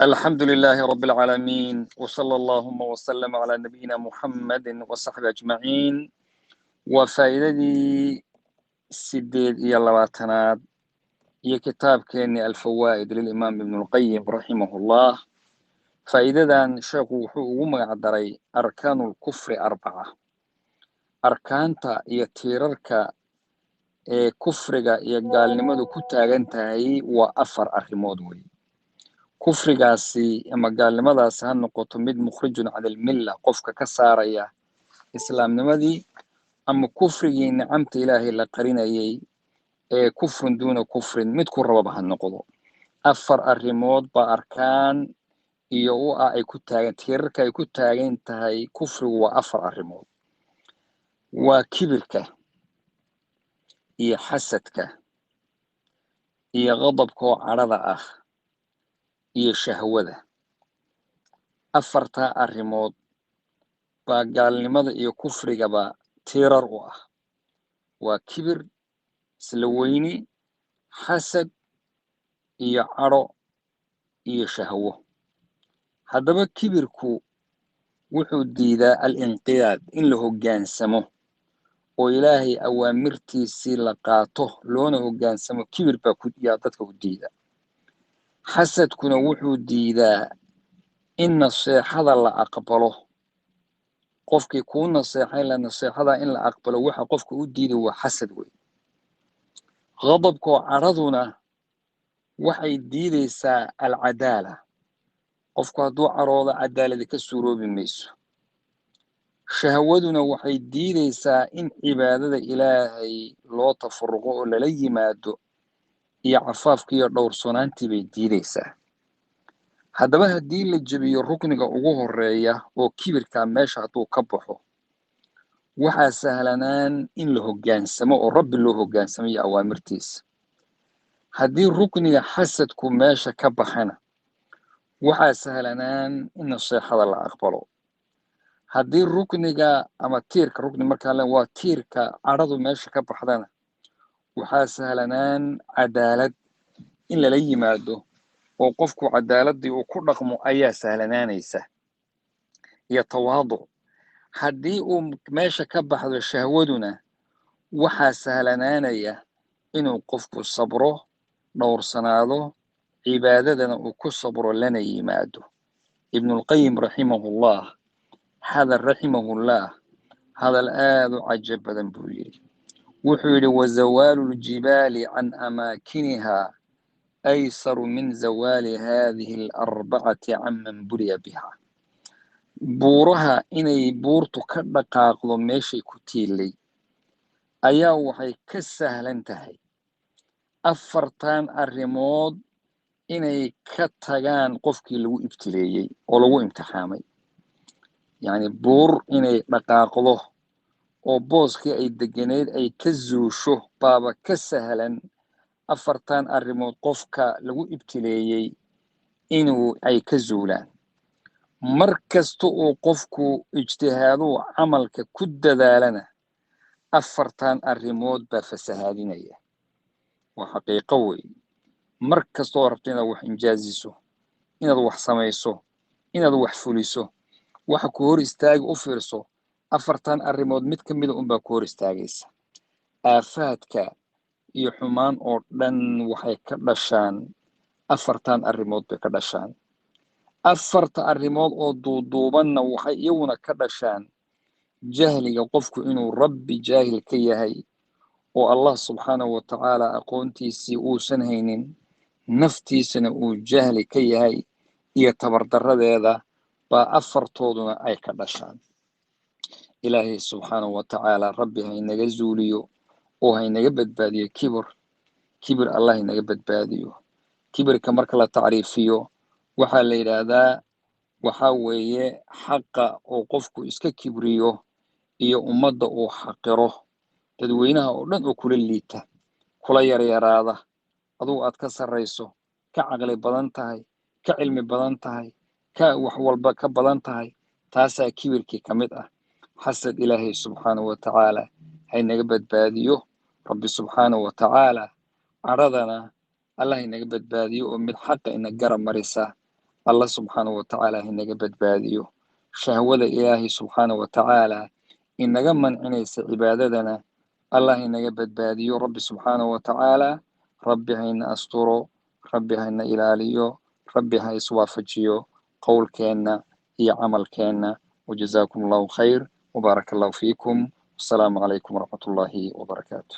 الحمد لله رب العالمين، وصلى اللهم وسلم على نبينا محمد وصحبه أجمعين. Waa faa'iidadii 28aad iyo kitaabkeeni Alfawaa'id lilimaam Ibnulqayim raximahullah. Faa'iidadan sheekhu wuxuu ugu magac daray "Arkaanu lkufri arbaca", arkaanta iyo tiirarka ee kufriga iyo gaalnimadu ku taagan tahay waa afar arrimood wey. Kufrigaasi ama gaalnimadaasi ha noqoto mid mukhrijun can ilmilla, qofka ka saaraya islaamnimadii, ama kufrigii nicamta Ilaahay la qarinayay ee kufrun duuna kufrin, midku rababa ha noqdo. Afar arrimood baa arkaan iyo u ah ay ku taagan, tiirarka ay ku taagan tahay kufrigu waa afar arrimood: waa kibirka iyo xasadka iyo qadabka oo cadhada ah iyo shahwada. Afartaa arrimood baa gaalnimada iyo kufrigaba tiirar u ah. Waa kibir, isla weyni, xasad iyo cadho iyo shahwo. Haddaba kibirku wuxuu diidaa alinqiyaad, in la hoggaansamo oo Ilaahay awaamirtiisii la qaato loona hoggaansamo. Kibir baa yaa dadka u diida. Xasadkuna wuxuu diidaa in naseexada la aqbalo. Qofkii kuu naseexayn la naseexada in la aqbalo, waxa qofka u diiday waa xasad wey. Qadabkoo cadhaduna waxay diideysaa alcadaala. Qofku hadduu caroodo, cadaaladi ka suuroobi mayso. Shahwaduna waxay diideysaa in cibaadada Ilaahay loo tafaruqo oo lala yimaado, iyo cafaafka iyo dhowrsoonaantii bay diideysaa. Haddaba haddii la jebiyo rukniga ugu horeeya oo kibirkaa, meesha hadduu ka baxo, waxaa sahlanaan in la hoggaansamo oo Rabbi loo hoggaansamo iyo awaamirtiisa. Haddii rukniga xasadku meesha ka baxana, waxaa sahlanaan in naseexada la aqbalo. Haddii rukniga ama tiirka, rukni markaa le waa tiirka, cadhadu meesha ka baxdana, waxaa sahlanaan cadaalad in lala yimaado oo qofku cadaaladii uu ku dhaqmo ayaa sahlanaanaysa, iyo tawaaduc. Haddii uu meesha ka baxdo shahwaduna, waxaa sahlanaanaya inuu qofku sabro, dhowrsanaado, cibaadadana uu ku sabro lana yimaado. Ibnulqayim raximahullah hadal, raximahullah, hadal aad u cajab badan buu yidhi. Wuxuu yidhi: "Wazawaalu ljibaali can amaakiniha aysaru min zawaali hadihi alarbacati canman buliya biha." Buuraha inay buurtu ka dhaqaaqdo meeshay ku tiilay ayaa waxay ka sahlan tahay afartan arrimood inay ka tagaan qofkii lagu ibtileeyey oo lagu imtixaamay. Yacni buur inay dhaqaaqdo oo booskii ay deganeyd ay ka zuusho baaba ka sahlan afartan arrimood qofka lagu ibtileeyey inuu ay ka zuulaan. Mar kasta uu qofku ijtihaaduu camalka ku dadaalana, afartan arrimood baa fasahaadinaya. Waa xaqiiqo weeye. Mar kasta oo rabto inaad wax injaaziso, inaad wax samayso, inaad wax fuliso, waxa ku hor istaagi, u fiirso, afartan arrimood mid ka mida unbaa ku hor istaagaysa. Aafaadka iyo xumaan oo dhan waxay ka dhashaan afartan arrimood bay ka dhashaan. Afarta arrimood oo duuduubanna waxay iyaguna ka dhashaan jahliga, qofku inuu Rabbi jaahil ka yahay oo Allah subxaanahu wa tacaala aqoontiisii uusan haynin, naftiisana uu jahli ka yahay, iyo tabardaradeeda baa afartooduna ay ka dhashaan. Ilaahay subxaanahu wa tacaala Rabbi haynaga zuuliyo oo haynaga badbaadiyo kibir. Kibir Allah haynaga badbaadiyo. Kibirka marka la tacriifiyo, waxaa la yidhaahdaa waxaa weeye xaqa oo qofku iska kibriyo iyo ummadda uu xaqiro, dadweynaha oo dhan oo kula liita, kula yaryaraada, adugu aad ka sarrayso, ka caqli badan tahay, ka cilmi badan tahay, ka wax walba ka badan tahay. Taasaa kibirkii ka mid ah. Xasad Ilaahay subxaanahu wa tacaala haynaga badbaadiyo. Rabbi subxaanahu wa tacaala cadhadana Allah inaga badbaadiyo oo mid xaqa ina garab marisa. Allah subxaanahu watacaala hinaga badbaadiyo shahwada Ilaahay subxaanahu watacaala inaga mancinaysa cibaadadana. Allah inaga badbaadiyo. Rabbi subxaanahu watacaala, Rabbi hayna asturo, Rabbi hayna ilaaliyo, Rabbi ha iswaafajiyo qowlkeenna iyo camalkeenna. Wajazaakum Allahu khayr, wbaaraka Allahu fiikum. Wasalaamu calaykum waraxmat ullaahi wabarakaatu.